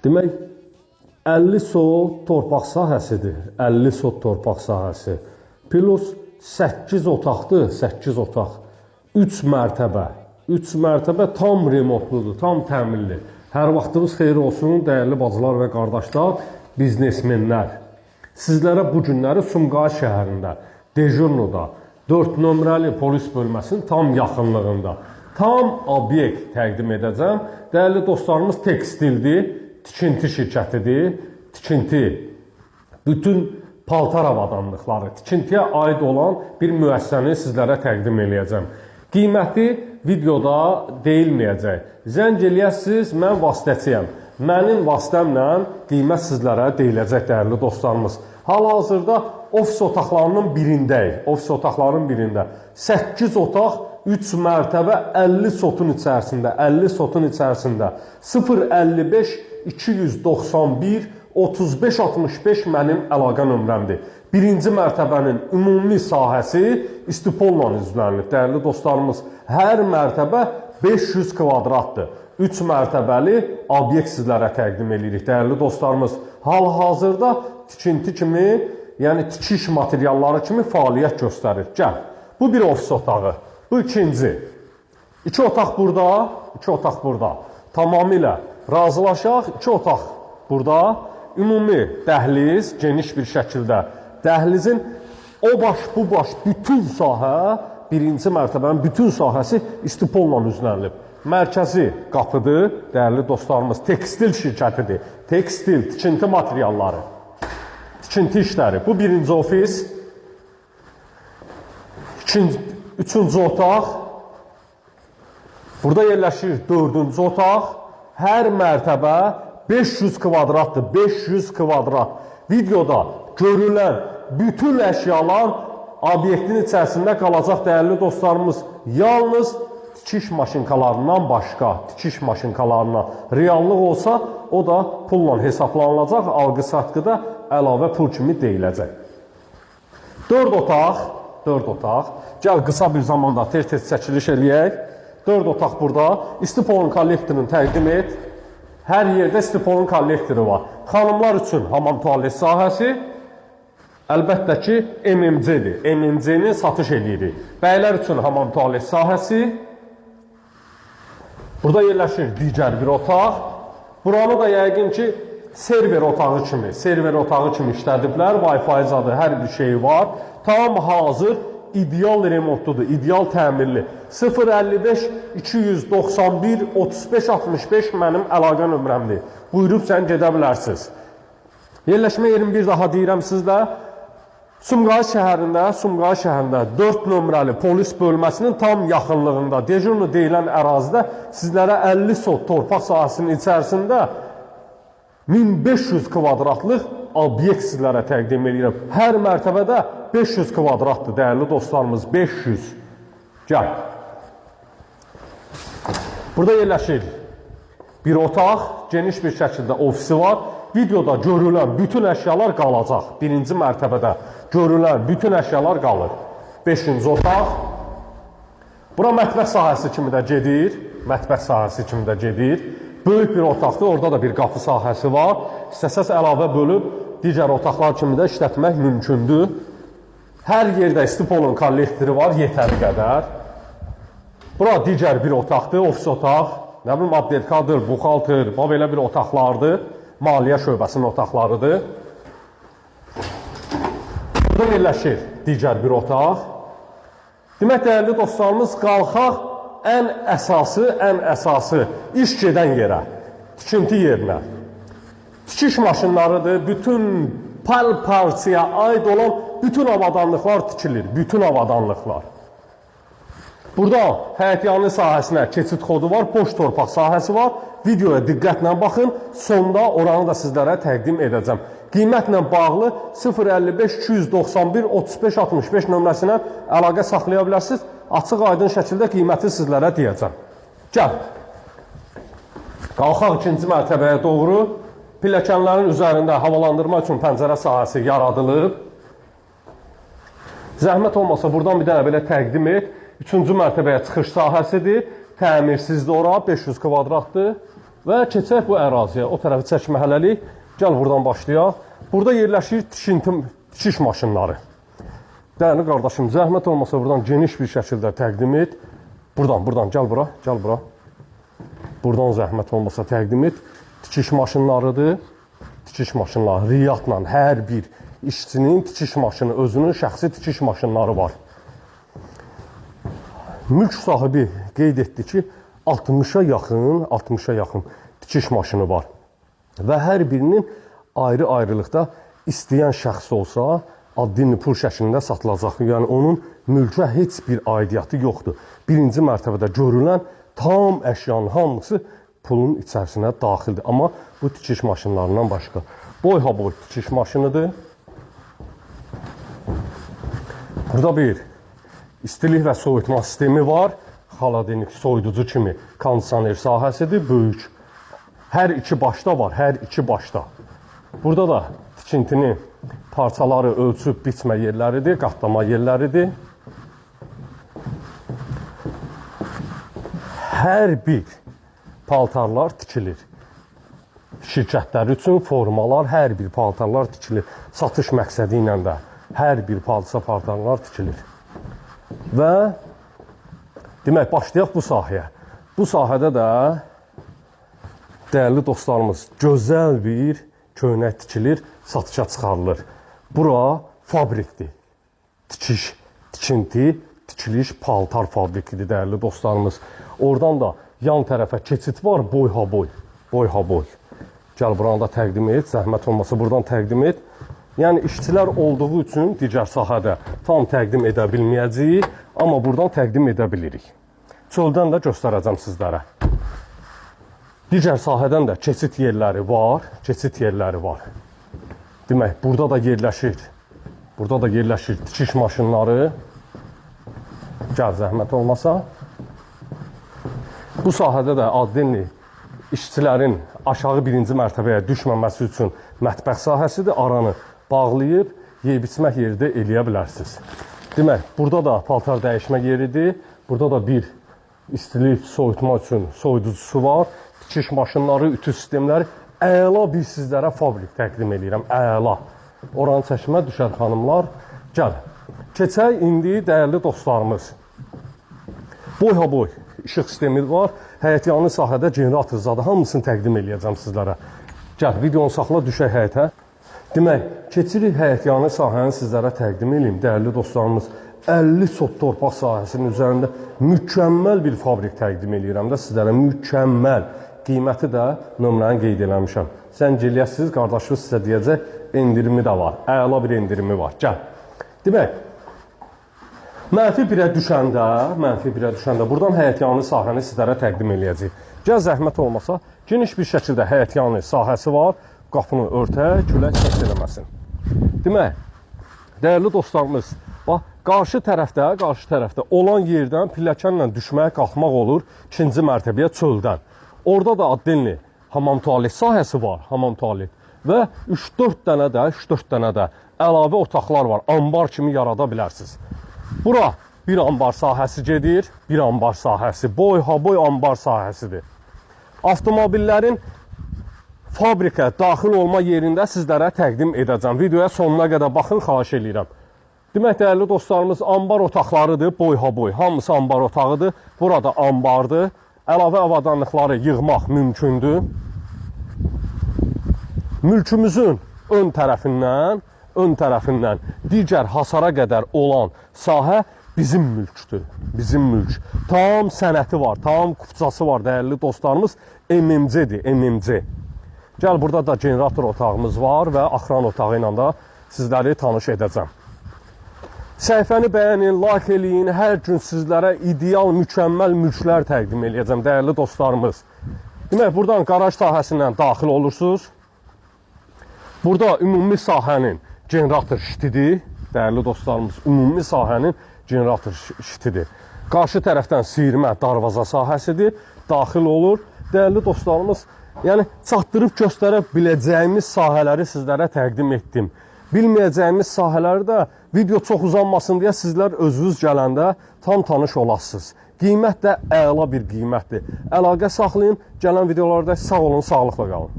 Demək 50 sot torpaq sahəsidir. 50 sot torpaq sahəsi. Plus 8 otaqdır, 8 otaq. 3 mərtəbə. 3 mərtəbə tam remontludur, tam təmirli. Hər vaxtınız xeyir olsun, dəyərli bacılar və qardaşlar, biznesmenlər. Sizlərə bu günləri Sumqayıt şəhərində, Dejurnoda, 4 nömrəli polis bölməsinin tam yaxınlığında tam obyekt təqdim edəcəm. Dəyərli dostlarımız, tekstildir, tikinti şirkətidir. Tikinti, bütün paltar avadanlıqları, tikintiyə aid olan bir müəssisəni sizlərə təqdim eləyəcəm. Qiyməti videoda deyilməyəcək. Zəng eləyəsiniz, mən vasitəçiyəm. Mənim vasitəmlə qiymət sizlərə deyiləcək, dəyərli dostlarımız. Hal-hazırda ofis otaqlarının birindəyik. Ofis otaqlarının birində. 8 otaq, 3 mərtəbə, 50 sotun içərisində, 50 sotun içərisində. 055 291 35 65 mənim əlaqə nömrəmdir. Birinci mərtəbənin ümumi sahəsi istipolla üzlənilib. Dəyərli dostlarımız, hər mərtəbə 500 kvadratdır. 3 mərtəbəli obyekt sizlərə təqdim edirik, dəyərli dostlarımız. Hal-hazırda tikinti kimi, yəni tikiş materialları kimi fəaliyyət göstərir. Gəl. Bu bir ofis otağı. Bu ikinci. İki otaq burada, iki otaq burada. Tamamilə razılaşaq, iki otaq burada. Ümumi dəhliz geniş bir şəkildə. Dəhlizin o baş, bu baş bütün sahə, birinci mərtəbənin bütün sahəsi istipolla üzlənilib. Mərkəzi qapıdır, dəyərli dostlarımız, tekstil şirkətidir. Tekstil, tikinti materialları, tikinti işləri. Bu birinci ofis. İkinci, üçüncü otaq. Burada yerləşir dördüncü otaq. Hər mərtəbə 500 kvadratdır. 500 kvadrat. Videoda görülən bütün əşyalar obyektin içərisində qalacaq, dəyərli dostlarımız. Yalnız tikiş maşınkalarından başqa, tikiş maşınkalarına reallıq olsa, o da pulla hesablanılacaq, alqı-satqıda əlavə pul kimi deyiləcək. 4 otaq, 4 otaq. Gəl qısa bir zamanda tez-tez çəkiliş eləyək. 4 otaq burada. İstipolun kollektorunu təqdim et. Hər yerdə istipolun kollektoru var. Xanımlar üçün hamam tualet sahəsi. Əlbəttə ki, MMC-dir. MMC-ni satış eləyirik. Bəylər üçün hamam tualet sahəsi. Burada yerləşir digər bir otaq. Buranı da yəqin ki, server otağı kimi, server otağı kimi işlədiblər. Wi-Fi zadı, hər bir şeyi var. Tam hazır, ideal remontludur, ideal təmirli. 055 291 35 65 mənim əlaqə nömrəmdir. Buyurub sən gedə bilərsiniz. Yerləşmə yerini bir daha deyirəm sizlə. Sumqayıt şəhərində, Sumqayıt şəhərində 4 nömrəli polis bölməsinin tam yaxınlığında, Dejurnu deyilən ərazidə sizlərə 50 sot torpaq sahəsinin içərisində 1500 kvadratlıq obyekt sizlərə təqdim edirəm. Hər mərtəbədə 500 kvadratdır, dəyərli dostlarımız, 500. Gəl. Burada yerləşir bir otaq, geniş bir şəkildə ofisi var. Videoda görülən bütün əşyalar qalacaq. Birinci mərtəbədə görülən bütün əşyalar qalır. Beşinci otaq. Bura mətbəx sahəsi kimi də gedir. Mətbəx sahəsi kimi də gedir. Böyük bir otaqdır. Orada da bir qapı sahəsi var. İstəsəz əlavə bölüb digər otaqlar kimi də işlətmək mümkündür. Hər yerdə istipolun kollektoru var yetəri qədər. Bura digər bir otaqdır, ofis otaq. Nə bilim, abdelkadır, buxaltır, bax belə bir otaqlardır. Maliyyə şöbəsinin otaqlarıdır. Burada yerləşir digər bir otaq. Demək, dəyərli dostlarımız, qalxaq ən əsası, ən əsası iş gedən yerə, tikinti yerinə. Tikiş maşınlarıdır, bütün pal parçaya aid olan bütün avadanlıqlar tikilir, bütün avadanlıqlar. Burada həyətyanı sahəsinə keçid xodu var, boş torpaq sahəsi var. Videoya diqqətlə baxın, sonda oranı da sizlərə təqdim edəcəm. Qiymətlə bağlı 055 291 35 65 nömrəsinə əlaqə saxlaya bilərsiniz. Açıq aydın şəkildə qiyməti sizlərə deyəcəm. Gəl. Qalxaq ikinci mərtəbəyə doğru. Pilləkənlərin üzərində havalandırma üçün pəncərə sahəsi yaradılıb. Zəhmət olmasa buradan bir dənə belə təqdim et. Üçüncü mərtəbəyə çıxış sahəsidir. Təmirsizdir ora, 500 kvadratdır. Və keçək bu əraziyə. O tərəfi çəkmə hələlik. Gəl buradan başlayaq. Burada yerləşir tikinti, tikiş maşınları. Dəyərli qardaşım, zəhmət olmasa buradan geniş bir şəkildə təqdim et. Buradan, buradan gəl bura, gəl bura. Buradan zəhmət olmasa təqdim et. Tikiş maşınlarıdır. Tikiş maşınları Riyadla hər bir işçinin tikiş maşını, özünün şəxsi tikiş maşınları var. Mülk sahibi qeyd etdi ki, 60-a yaxın, 60-a yaxın tikiş maşını var. Və hər birinin ayrı-ayrılıqda istəyən şəxs olsa, addini pul şəklində satılacaq. Yəni onun mülkə heç bir aidiyyatı yoxdur. Birinci mərtəbədə görülən tam əşyanın hamısı pulun içərisinə daxildir. Amma bu tikiş maşınlarından başqa. Boy ha boy tikiş maşınıdır. Burada bir istilik və soyutma sistemi var. Xaladenik soyuducu kimi kondisioner sahəsidir, böyük. Hər iki başda var, hər iki başda. Burada da tikintinin parçaları ölçüb biçmə yerləridir, qatlama yerləridir. Hər bir paltarlar tikilir. Şirkətlər üçün formalar, hər bir paltarlar tikilir. Satış məqsədi ilə də hər bir parça paltarlar tikilir. Və demək başlayaq bu sahəyə. Bu sahədə də dəyərli dostlarımız, gözəl bir köynək tikilir, satışa çıxarılır. Bura fabrikdir. Tikiş, tikinti, tikiliş paltar fabrikidir dəyərli dostlarımız. Oradan da yan tərəfə keçid var, boy ha boy. Boy ha boy. Gəl buranı da təqdim et, zəhmət olmasa buradan təqdim et. Yəni işçilər olduğu üçün digər sahədə tam təqdim edə bilməyəcəyik, amma buradan təqdim edə bilirik. Çöldən də göstərəcəm sizlərə. Digər sahədən də keçid yerləri var, keçid yerləri var. Demək, burada da yerləşir. Burada da yerləşir tikiş maşınları. Gəl zəhmət olmasa. Bu sahədə də addenli işçilərin aşağı birinci mərtəbəyə düşməməsi üçün mətbəx sahəsidir. Aranı bağlayıb yeyib içmək yeri də eləyə bilərsiniz. Demək, burada da paltar dəyişmə yeridir. Burada da bir istilik soyutma üçün soyuducusu var. Tikiş maşınları, ütü sistemləri. Əla bir sizlərə fabrik təqdim eləyirəm. Əla. Oranı çəkmə düşər xanımlar. Gəl. Keçək indi dəyərli dostlarımız. Boy ha boy işıq sistemi var. Həyətyanı sahədə generator zadı hamısını təqdim eləyəcəm sizlərə. Gəl, videonu saxla, düşək həyətə. Demək, keçirik həyətyanı sahəni sizlərə təqdim eləyim. Dəyərli dostlarımız, 50 sot torpaq sahəsinin üzərində mükəmməl bir fabrik təqdim eləyirəm də sizlərə. Mükəmməl. Qiyməti də nömrəni qeyd eləmişəm. Zəng eləyəsiniz, qardaşınız sizə deyəcək, endirimi də var. Əla bir endirimi var. Gəl. Demək, -1-ə düşəndə, -1-ə düşəndə buradan həyətyanı sahəni sizlərə təqdim eləyəcəyik. Gəl zəhmət olmasa, geniş bir şəkildə həyətyanı sahəsi var. Qapını örtək, külək səs eləməsin. Demək, dəyərli dostlarımız, bax, qarşı tərəfdə olan yerdən pilləkənlə düşməyə qalxmaq olur ikinci mərtəbəyə çöldən. Orada da addenli hamam tualet sahəsi var, hamam tualet. Və 3-4 dənə də, 3-4 dənə də əlavə otaqlar var. Ambar kimi yarada bilərsiniz. Bura bir ambar sahəsi gedir, bir ambar sahəsi, boy ha boy ambar sahəsidir. Avtomobillərin fabrikə daxil olma yerində sizlərə təqdim edəcəm. Videoya sonuna qədər baxın, xahiş eləyirəm. Demək, dəyərli dostlarımız, ambar otaqlarıdır, boy ha boy. Hamısı ambar otağıdır. Burada ambardır. Əlavə avadanlıqları yığmaq mümkündür. Mülkümüzün ön tərəfindən digər hasara qədər olan sahə bizim mülkdür. Bizim mülk. Tam sənəti var, tam kupçası var dəyərli dostlarımız. MMC-dir, MMC. Gəl, burada da generator otağımız var və axran otağı ilə də sizləri tanış edəcəm. Səhifəni bəyənin, like eləyin. Hər gün sizlərə ideal, mükəmməl mülklər təqdim eləyəcəm dəyərli dostlarımız. Demək, buradan qaraj sahəsindən daxil olursunuz. Burada ümumi sahənin generator şitidir. Dəyərli dostlarımız, ümumi sahənin generator şitidir. Qarşı tərəfdən siyirmə darvaza sahəsidir. Daxil olur. Dəyərli dostlarımız, yəni çatdırıb göstərə biləcəyimiz sahələri sizlərə təqdim etdim. Bilməyəcəyimiz sahələri də video çox uzanmasın deyə sizlər özünüz gələndə tam tanış olasınız. Qiymət də əla bir qiymətdir. Əlaqə saxlayın. Gələn videolarda sağ olun, sağlıqla qalın.